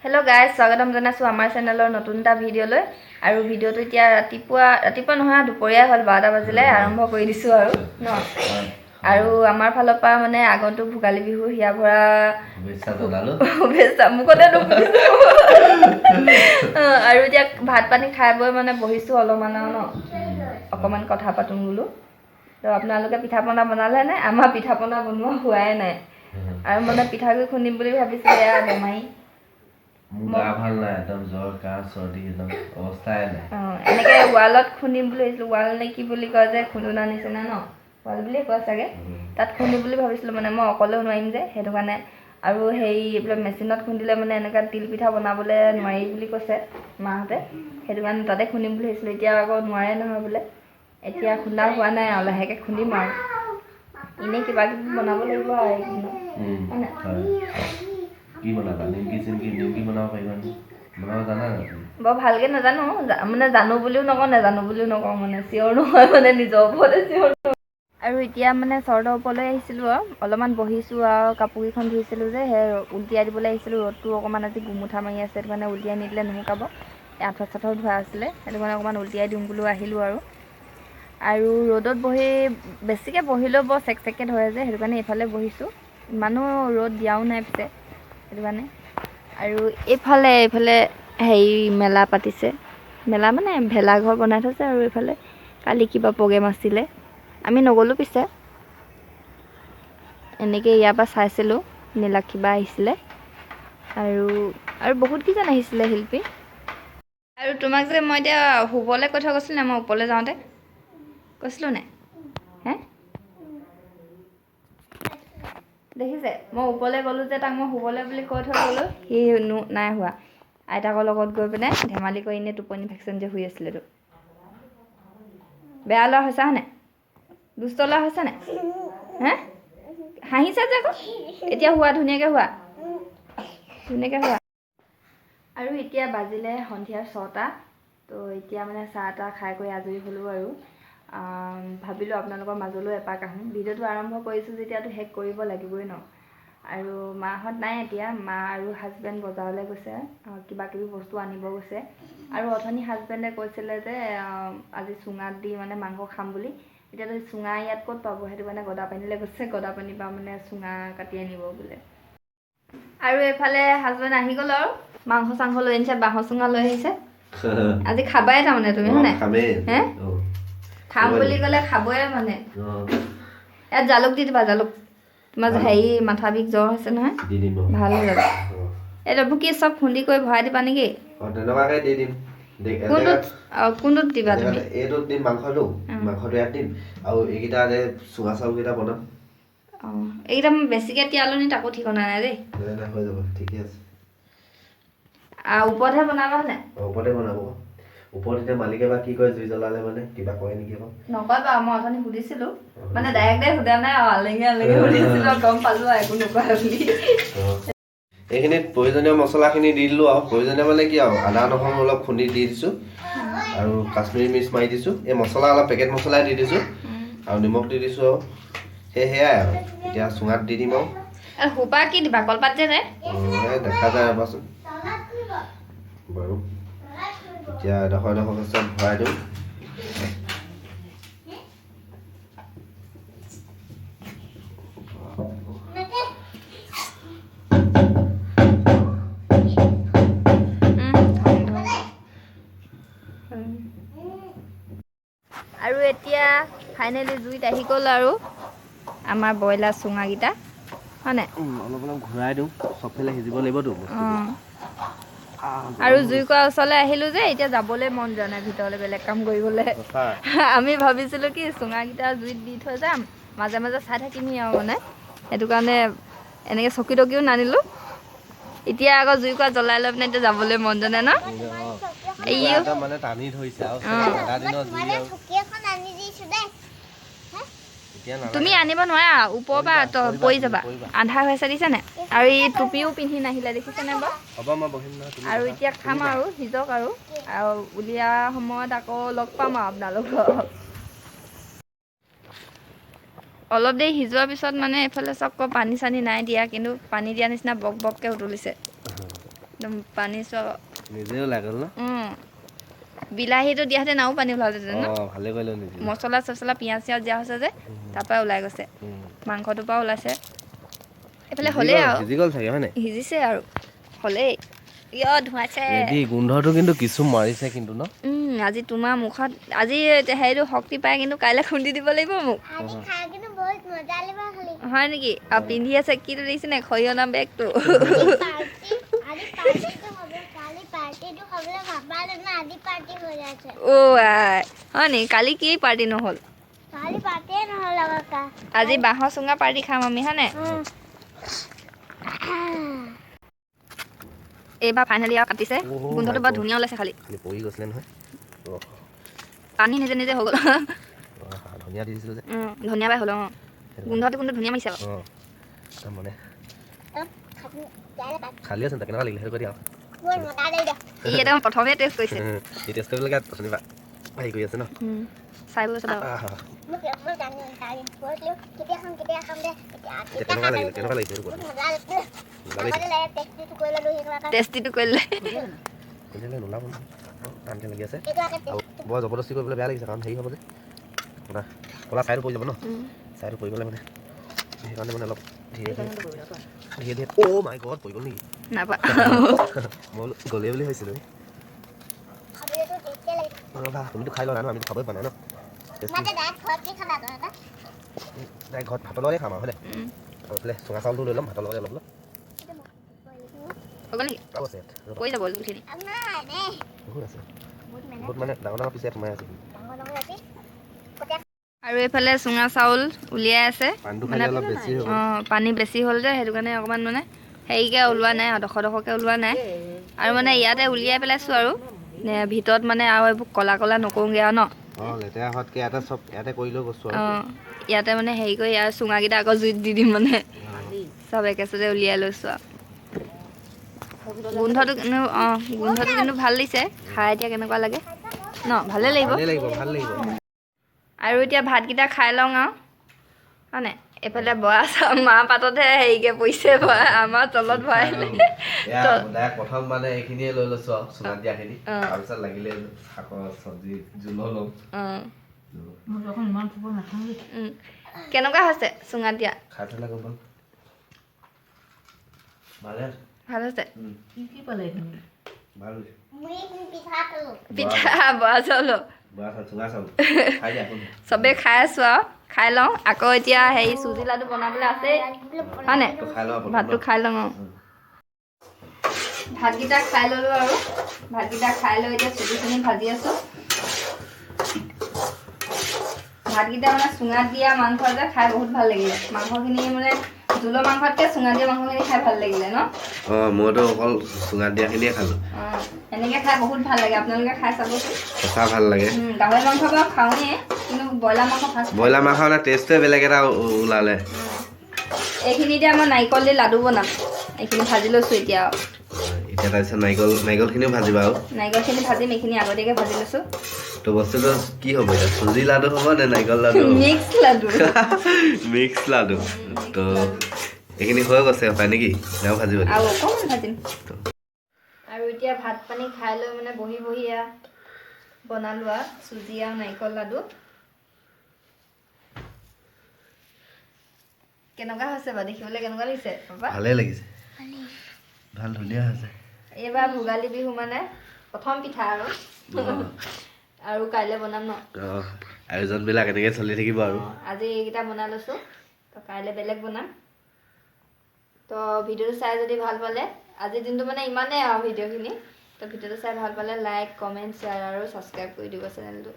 Hello' guys, স্বাগতম জনাইছোঁ আমাৰ চেনেলৰ নতুন এটা ভিডিঅ'লৈ। আৰু ভিডিঅ'টো এতিয়া ৰাতিপুৱা, ৰাতিপুৱা নহয়, দুপৰীয়াই হ'ল, 12টা বাজিলে, আৰম্ভ কৰি দিছোঁ আৰু ন। আৰু আমাৰ ফালৰ পৰা মানে আগন্তুক ভোগালী বিহু হিয়া ভৰা শুভেচ্ছা জনালোঁ। শুভেচ্ছা, মুখতে দুখ দিছোঁ। আৰু এতিয়া ভাত পানী খাই বৈ মানে বহিছোঁ অলপমান আৰু ন, অকণমান কথা পাতোঁ বোলো। তো আপোনালোকে পিঠা পনা বনালে নে? আমাৰ পিঠা পনা বনোৱা হোৱাই নাই। আৰু মানে পিঠাগুড়ি খুন্দিম বুলি ভাবিছোঁ, এয়া বেমাৰী। মোৰ গা ভাল নাই, একদম জ্বৰ, কাহ, চৰ্দি, একদম অৱস্থাই নাই। অঁ, এনেকৈ ৱালত খুন্দিম বুলি ভাবিছিলোঁ। ৱাল নে কি বুলি কয় যে, খুন্দুনা নিচিনা ন, ৱাল বুলিয়ে কয় চাগে, তাত খুন্দিম বুলি ভাবিছিলোঁ। মানে মই অকলেও নোৱাৰিম যে, সেইটো কাৰণে। আৰু হেৰি, এইবিলাক মেচিনত খুন্দিলে মানে এনেকুৱা তিল পিঠা বনাবলৈ নোৱাৰি বুলি কৈছে মাহঁতে। সেইটো কাৰণে তাতে খুন্দিম বুলি ভাবিছিলোঁ। এতিয়া আকৌ নোৱাৰে নহয় বোলে। এতিয়া খুন্দা হোৱা নাই আৰু, লাহেকৈ খুন্দিম আৰু। এনেই কিবা কিবি বনাব লাগিব আৰু এইকেইদিনত। হয় নাই? হয়। কি বনাবা? নিমকি চিমকি, নিমকি বনাব পাৰিবানে? বনাব জানা নাই তুমি? বৰ ভালকৈ নাজানো, মানে জানো বুলিও নকওঁ, নাজানো বুলিও নকওঁ, মানে চিয়'ৰ নহয়, মানে নিজৰ ওপৰতে চিয়'ৰ নহয়। আৰু এতিয়া মানে চৰ্টৰ ওপৰলৈ আহিছিলোঁ আৰু অলপমান বহিছোঁ। আৰু কাপোৰকেইখন ধুইছিলোঁ যে, সেই উলটিয়াই দিবলৈ আহিছিলোঁ। ৰ'দটো অকণমান আজি গোমোঠা মাৰি আছে, সেইটো কাৰণে উলটিয়াই নিদিলে নুশুকাব। এই আঁঠুৱা চাঠুৱা ধোৱা আছিলে, সেইটো কাৰণে অকণমান উলটিয়াই দিওঁ বুলিও আহিলোঁ আৰু। আৰু ৰ'দত বহি বেছিকৈ বহিলেও বৰ চেক চেককৈ ধৰে যে, সেইটো কাৰণে এইফালে বহিছোঁ। ইমানো ৰ'দ দিয়াও নাই পিছে, সেইটো কাৰণে। আৰু এইফালে এইফালে হেৰি মেলা পাতিছে। মেলা মানে ভেলাঘৰ বনাই থৈছে। আৰু এইফালে কালি কিবা প্ৰগ্ৰেম আছিলে, আমি নগ'লোঁ পিছে, এনেকৈ ইয়াৰ পৰা চাইছিলোঁ। নীলাক্ষী বা আহিছিলে আৰু আৰু বহুত কেইজন আহিছিলে শিল্পী। আৰু তোমাক যে মই এতিয়া শুবলৈ কৈ থৈ গৈছিলোঁ নাই? মই ওপৰলৈ যাওঁতে কৈছিলোঁ নাই হে? দেখিছে, মই ওপৰলৈ গ'লোঁ যে, তাক মই শুবলৈ বুলি কৈ থৈ গ'লোঁ, সি নাই হোৱা। আইতাকৰ লগত গৈ পিনে ধেমালি কৰি এনেই টোপনি ভেকচন যে শুই আছিলেতো। বেয়া ল'ৰা হৈছে হয়নে? দুষ্ট ল'ৰা হৈছে নাই হে? হাঁহিছা যে আকৌ। এতিয়া হোৱা, ধুনীয়াকৈ হোৱা, ধুনীয়াকৈ হোৱা। আৰু এতিয়া বাজিলে সন্ধিয়া 6টা। তো এতিয়া মানে চাহ তাহ খাই কৰি আজৰি হ'লোঁ আৰু ভাবিলোঁ আপোনালোকৰ মাজলৈও এপাক আহোঁ। ভিডিঅ'টো আৰম্ভ কৰিছোঁ যেতিয়াতো শেষ কৰিব লাগিবই ন। আৰু মাহঁত নাই এতিয়া, মা আৰু হাজবেণ্ড বজাৰলৈ গৈছে, কিবা কিবি বস্তু আনিব গৈছে। আৰু অথনি হাজবেণ্ডে কৈছিলে যে আজি চুঙাত দি মানে মাংস খাম বুলি। এতিয়াতো চুঙা ইয়াত ক'ত পাব? সেইটো কাৰণে গদাপানীলৈ গৈছে, গদাপানীৰ পৰা মানে চুঙা কাটি আনিব বোলে। আৰু এইফালে হাজবেণ্ড আহি গ'ল আৰু মাংস চাংস লৈ আনিছে, বাঁহৰ চুঙা লৈ আহিছে। আজি খাবাই তাৰমানে তুমি, হয় নাই? খামেই। হে? অঁ। খাম বুলি ক'লে খাবই মানে। অঁ। ইয়াত জালুক দি দিবা, জালুক। তোমাৰ হেৰি মাথা বিষ, জ্বৰ হৈছে নহয়। দি দিম অঁ। ভাল হৈ যাব। অঁ। এইটো কি, চব খুন্দি কৰি ভৰাই দিবা নেকি? অঁ, তেনেকুৱাকে দি দিম। কোনটোত, অঁ, কোনটোত দিবা তুমি? এইটোত দিম মাংসটো। মাংসটো ইয়াত দিম আৰু এইকেইটা যে চুঙা চাউলকেইটা বনাম। অঁ, এইকেইটা মই বেছিকৈ তিয়ালো নি, তাকো ঠিকনা নাই দেই। নাই নাই, হৈ যাব, ঠিকে আছে। আৰু ওপৰতহে বনাবা হয়নে? অঁ, ওপৰতে বনাব। ওপৰত এতিয়া মালিকে বা কি কয়, জুই জ্বলালে মানে কিবা কয় নেকি আকৌ। নকয় বাৰু, মই অথনি সুধিছিলোঁ। মানে ডাইৰেক্ট ডাইৰেক্ট সোধা নাই আৰু, আলেঙে আলেঙে সুধিছিলোঁ আৰু গম পালোঁ আৰু একো নকয় বুলি। অঁ। এইখিনিত প্ৰয়োজনীয় মছলাখিনি দি দিলোঁ। আৰু প্ৰয়োজনীয় মানে কি আৰু, আদা নহৰু অলপ খুন্দি দি দিছোঁ আৰু কাশ্মীৰী মিৰ্চ মাৰি দিছোঁ। এই মছলা অলপ পেকেট মছলাই দি দিছোঁ আৰু নিমখ দি দিছোঁ আৰু সেয়াই আৰু এতিয়া চুঙাত দি দিম আৰু। আৰু সোপা কি দিবা? কলপাত যে নাই? অঁ, এই দেখা যায়, ৰ'বাচোন বাৰু। এতিয়া এডোখৰ এডোখৰ চব ভৰাই দিওঁ। ধং ধং। আৰু এতিয়া ফাইনেলি জুইত আহি গ'ল আৰু আমাৰ ব্ৰইলাৰ চুঙাকেইটা, হয় নাই? অলপ অলপ ঘূৰাই দিওঁ, চবফালে সিজিব লাগিবতো বস্তুটো। অঁ। আৰু জুইকুৰা ওচৰলৈ আহিলোঁ যে, এতিয়া যাবলৈ মন যোৱা নাই ভিতৰলৈ বেলেগ কাম কৰিবলৈ। সঁচা। আমি ভাবিছিলোঁ কি, চুঙাকেইটা জুইত দি থৈ যাম, মাজে মাজে চাই থাকিমহি আৰু মানে সেইটো কাৰণে এনেকৈ চকী টকীও নানিলোঁ। এতিয়া আকৌ জুইকুৰা জ্বলাই লৈ পিনে এতিয়া যাবলৈ মন যোৱা নাই ন। এই একদম মানে টানি ধৰিছে আৰু ঠাণ্ডা দিনৰ জুই আৰু চকী এখন আনি দিছো দেই। এতিয়া নালাগে। তুমি আনিব নোৱাৰা, ওপৰৰ পৰা পৰিবা, পৰি তুমি যাবা। পৰিবা। আন্ধাৰ হৈছে, দিছেনে? আৰু এই টুপিও পিন্ধি নাহিলে, দেখিছেনে বাৰু? হ'ব, মই বহিম নহয়, তুমি আৰু বহা। এতিয়া খাম আৰু সিজক আৰু আৰু উলিওৱা সময়ত আকৌ লগ পাম আৰু আপোনালোকক। অলপ দেৰি সিজোৱাৰ পিছত মানে এইফালে চাওক, পানী চানী নাই দিয়া, কিন্তু পানী দিয়া নিচিনা বক বককৈ উতলিছে। একদম পানী চোৱা। নিজে ওলাই গ'ল ন? বিলাহীটো দিয়াহেঁতেন আৰু পানী ওলালহেঁতেন ন? অঁ, ভালে কৰিলে নিজে। মছলা চছলা, পিঁয়াজ চিয়াজ দিয়া হৈছে যে, তাৰপৰাই ওলাই গৈছে। মাংসটোৰ পৰাও ওলাইছে এইফালে। হ'লেই আৰু। সিজি গ'ল চাগে, হয় নাই? সিজিছে আৰু, হ'লেই। ইয়, ধোঁৱাইছে। ৰেডি। গোন্ধটো কিন্তু কিছু মাৰিছে কিন্তু ন? আজি তোমাৰ মুখত আজি হেৰিটো শক্তি পাই, কিন্তু কাইলৈ খুন্দি দিব লাগিব মোক। আজি খাই কিন্তু বহুত মজা লাগিব খালি। হয় নেকি? আৰু পিন্ধি আছে কিটো দেখিছে নাই? খৰিহনা বেগটো। পাৰ্টি আজি, পাৰ্টিটো হ'ব কালি। পাৰ্টিটো খাবলৈ নাপালো না, আজি পাৰ্টি হৈ আছে। অ' আই, হয় নেকি? কালি কি পাৰ্টি নহ'ল? কালি পাৰ্টিয়ে নহ'ল আকৌ। আজি বাঁহৰ চুঙা পাৰ্টি খাম আমি, হয় নাই? এইবাৰ ফাইনেলি আৰু কাটিছে। অ' গোন্ধটো my বৰ God. ধুনীয়া ওলাইছে খালি। খালি পৰি গৈছিলে নহয়। অ', পানী নিজে নিজে হৈ গ'ল। অ', ধনিয়া দি দিছিলোঁ যে। ধনিয়া পাই হ'ল। অঁ, গোন্ধটো কিন্তু ধুনীয়া মাৰিছে বাৰু। অঁ, একদম মানে খালি আছে। কেনেকুৱা লাগিলে সেইটো কৈ দিয়া। বহুত মজা লাগিলে। ই একদম প্ৰথমে টেষ্ট কৰিছে। এই টেষ্ট কৰিবলৈ অথনিৰ পৰা হেৰি কৰি আছে ন? চাই বৈ চাবা। আহা। মোক মই জানি জানি কৈছিলো, কেতিয়া খাম, কেতিয়া খাম দে এতিয়া। এতিয়া কেনেকুৱা লাগিলে, কেনেকুৱা লাগিছে সেইটো কোৱা। বহুত মজা লাগিলে। মজা লাগিছে। আগতে লাগে টেষ্টিটো কৰি ল'লো সেইকাৰণে। টেষ্টিটো কৰিলে। খুন্দিলে নোলাব নহয়, টানকৈ লাগি আছে। এইটো আগে। আৰু বৰ জবৰদস্তি কৰিবলৈ বেয়া লাগিছে, কাৰণ হেৰি হ'ব যে, আপোনাৰ ক'লা ছাইটো পৰি যাব ন? ছাইটো পৰি গ'লে মানে সেইকাৰণে মানে অলপ ধীৰে ধীৰে ধীৰে ধীৰে। অ' মাই গড, পৰি গ'ল নেকি? নাপা। মই বোলো গ'লেই বুলি ভাবিছিলোঁ। খাবলৈতো টেষ্টি লাগে। ৰ'বা, তুমিতো খাই লোৱা ন? আমিতো খাবই পোৱা নাই ন? টেষ্টি। মানে ডাইৰেক্ট ঘৰত কি খাবা তহঁতে? নাই, ঘৰত ভাতৰ লগতে খাম আৰু, হয়নে? আৰু এইফালে চুঙা চাউলটো লৈ ল'ম ভাতৰ লগতে অলপ অলপ। হৈ গ'ল নেকি? আৰু আছে ইয়াত, ৰ'বা। পৰি যাব জোলখিনি। নাই দেই। বহুত আছে। বহুত মানে বহুত মানে ডাঙৰ ডাঙৰ পিছে সোমাই আছে। ডাঙৰ ডাঙৰ আছে। আৰু এইফালে চুঙা চাউল উলিয়াই আছে। পানীটো মানে খালি অলপ বেছি হৈ গ'ল। অঁ, পানী বেছি হ'ল যে, সেইটো কাৰণে অকণমান মানে হেৰিকৈ ওলোৱা নাই আৰু, ডোখৰ ডোখৰকৈ ওলোৱা নাই আৰু। মানে ইয়াতে উলিয়াই পেলাইছোঁ আৰু ভিতৰত মানে আৰু এইবোৰ ক'লা ক'লা নকৰোঁগৈ আৰু ন? অঁ, লেতেৰা হোৱাতকৈ ইয়াতে চব ইয়াতে কৰি লৈ গৈছোঁ আৰু। অঁ, ইয়াতে মানে হেৰি কৰি ইয়াৰ চুঙাকেইটা আকৌ জুইত দি দিম। মানে চব একেচতে উলিয়াই লৈছোঁ আৰু। গোন্ধটো কিন্তু, অঁ, গোন্ধটো কিন্তু ভাল দিছে। খাই এতিয়া কেনেকুৱা লাগে ন? ভালে লাগিব। ভালেই লাগিব, ভাল লাগিব। আৰু এতিয়া ভাতকেইটা খাই লওঁ আৰু, হয় নাই? এইফালে বৰা চাউল মা পাততহে হেৰিকৈ পৰিছে, বৰা আমাৰ তলত ভৰাই। এয়া ডাইৰেক্ট প্ৰথম মানে এইখিনিয়ে লৈ লৈছোঁ আৰু চুঙাত দিয়াখিনি। তাৰপিছত লাগিলে শাকৰ চব্জি জোলো ল'ম। অঁ, কেনেকুৱা হৈছে চুঙাত দিয়া? খাই চালে গম পাম। ভালে আছে। ভাল হৈছে। ভাল হৈছে। মুড়ি পিঠা খালো। পিঠা বৰা চাউলৰ। বৰা চাউল, চুঙা চাউল খাই দিয়া। চবেই খাই আছোঁ আৰু, খাই লওঁ আকৌ। এতিয়া হেৰি চুজি লাডু বনাবলৈ আছেই, হয় নাই? খাই লওঁ প্ৰথম। ভাতটো খাই লওঁ। অঁ, ভাতকেইটা খাই ল'লোঁ আৰু ভাতকেইটা খাই লৈ এতিয়া চুজিখিনি ভাজি আছোঁ। ভাতকেইটা মানে চুঙাত দিয়া মাংস যে খাই বহুত ভাল লাগিলে। মাংসখিনি মানে জোলৰ মাংসতকৈ চুঙাত দিয়া মাংসখিনি খাই ভাল লাগিলে ন? অঁ, মইতো অকল চুঙাত দিয়াখিনিয়ে খালোঁ। অঁ, এনেকৈ খাই বহুত ভাল লাগে, আপোনালোকে খাই চাবচোন। সঁচা ভাল লাগে। গাহৰি মাংস বাৰু খাওঁৱেই, কিন্তু ব্ৰইলাৰ মাংস ফাৰ্ষ্ট। ব্ৰইলাৰ মাংস মানে টেষ্টটোৱে বেলেগ এটা ওলালে। এইখিনি এতিয়া মই নাৰিকল দি লাডু বনাম। এইখিনি ভাজি লৈছোঁ এতিয়া আৰু। এতিয়া তাৰপিছত নাৰিকলখিনিও ভাজিবা আৰু? নাৰিকলখিনি ভাজিম, এইখিনি আগতীয়াকৈ ভাজি লৈছোঁ। তো বস্তুটো কি হ'ব এতিয়া? চুজি লাডু হ'ব নে নাৰিকল লাডু হ'ব? মিক্স লাডু। মিক্স লাডু। তো এইখিনি হৈ গৈছে হপায় নেকি? নাও ভাজিব লাগিব। আৰু অকণমান ভাজিম। আৰু এতিয়া ভাত পানী খাই লৈ মানে বহি বহি এয়া বনালোঁ আৰু চুজি আৰু নাৰিকল লাডু। কেনেকুৱা হৈছে বাৰু? দেখিবলৈ কেনেকুৱা লাগিছে পাপা? ভালেই লাগিছে, ভাল ধুনীয়া হৈছে। এইবাৰ ভোগালী বিহু মানে প্ৰথম পিঠা আৰু আৰু কাইলৈ বনাম ন? অঁ, আয়োজনবিলাক এনেকৈ চলি থাকিব আৰু। অঁ, আজি এইকেইটা বনাই লৈছোঁ, তো কাইলৈ বেলেগ বনাম। তো ভিডিঅ'টো চাই যদি ভাল পালে, আজিৰ দিনটো মানে ইমানেই আৰু ভিডিঅ'খিনি। তো ভিডিঅ'টো চাই ভাল পালে লাইক, কমেণ্ট, শ্বেয়াৰ আৰু ছাবস্ক্ৰাইব কৰি দিব চেনেলটো।